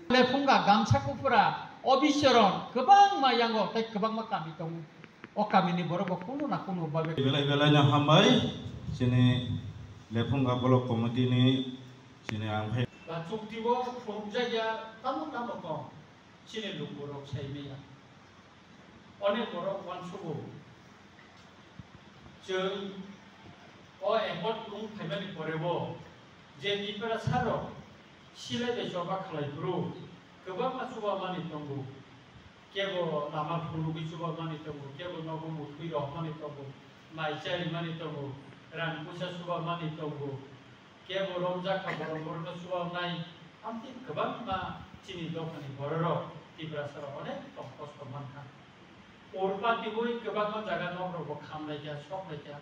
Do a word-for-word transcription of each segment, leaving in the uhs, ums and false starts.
Lephunga gamsa kupura obisoron kwbangma yango tei kwbangma kami tongo. O kamini borok bo kunu na kunu babe. Belai belai no hambai chini Lephunga Block Committee ni chini ang phai. Ba chukti bo phunukjak ya tamo tamo kong chini lukurok sai maya. Onek borok uansugo. Chwng o accord wng phaimani pore bo je Tiprasa rok silai bai choba khlai phuru kwbangma chuba mani tongo. Kebo lama phunugwi chuba mani tongo, kebo nogo muthwi rok mani tongo, mai chari mani tongo, rang puisa chuba mani tongo. Kebo romjakha borok borokno chubanai, amtwi kwbangma chini dophani bororok Tiprasarok onek tong kosto mankha. Urpa twiwi kwbangma jaga nokrokbo khamlaikha, soklaikha.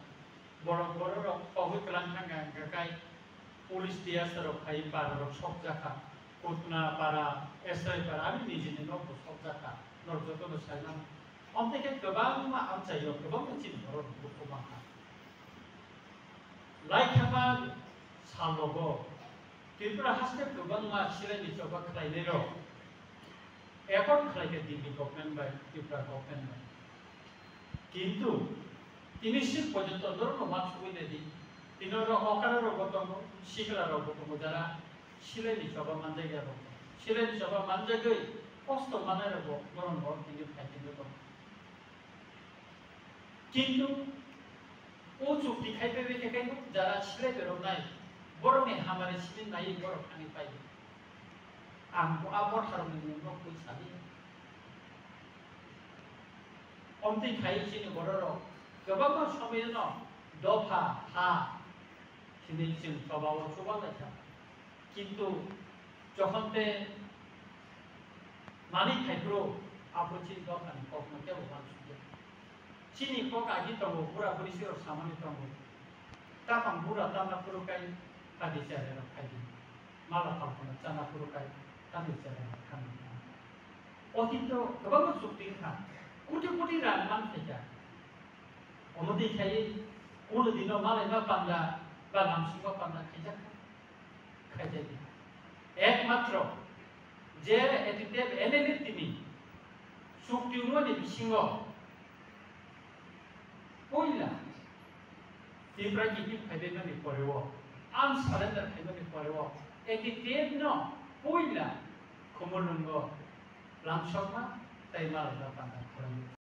Borok bororok kogwi kwlang thangkha hwnkha kai police D S rok phaiwi pararok sokjakha. Kutna para, Esrai para, ani nijini nokbo sokjakha. Norok jotono saimano. Omtwi khe kwbangma amchaio kwbangma chini borok bukhuk mankha. Laithama salogo Tripura haste kwbangma silaini choba khlainairok accord khlaikha Delhi government bai Tripura government bai. Kintu tini sik porjonto norokno uansugwi naidi, tini oro okra rokbo tongo, sikla rokbo tongo, jara silaini choba manjakya rok, silaini choba manjagwi kosto manai rokbo norokno tini phaikhe tongo. Kintu o chukti khai phaibai khe khe jara silai berok nai, borokni hamari simi nai borok thangwi pai. Ang bo a motharokni mungno kwi sali. Omtwi khai chini bororok kwbangma somoyno dopha ha hinwi chwng choba o chuba lai kha. Kintu jokhon te manwi phaiphuru, abo chini dophani kokno kebo uansukya. Chini kok agi tongo, bura buri sirok samani tongo. Tapang bura tamna phuru kai kati chari rok khai di. Mala phaltono chana phuru kai kati chari rok khai di. Otito kwbangma chukti wngkha. Koti koti rang man phaikha. Omo twi khai kuno dino malai ma panda ba lamsong ma panda khaijak kha. Khaijadi. Ekmatro je A T T F N L F tini chukti wngmani bisingo puila Tipra kiphil phaibaimani poreo, arm surrender khaimani poreo, A T T F no puila Khumulwngo lamsokma tei malai ma panda khlaio.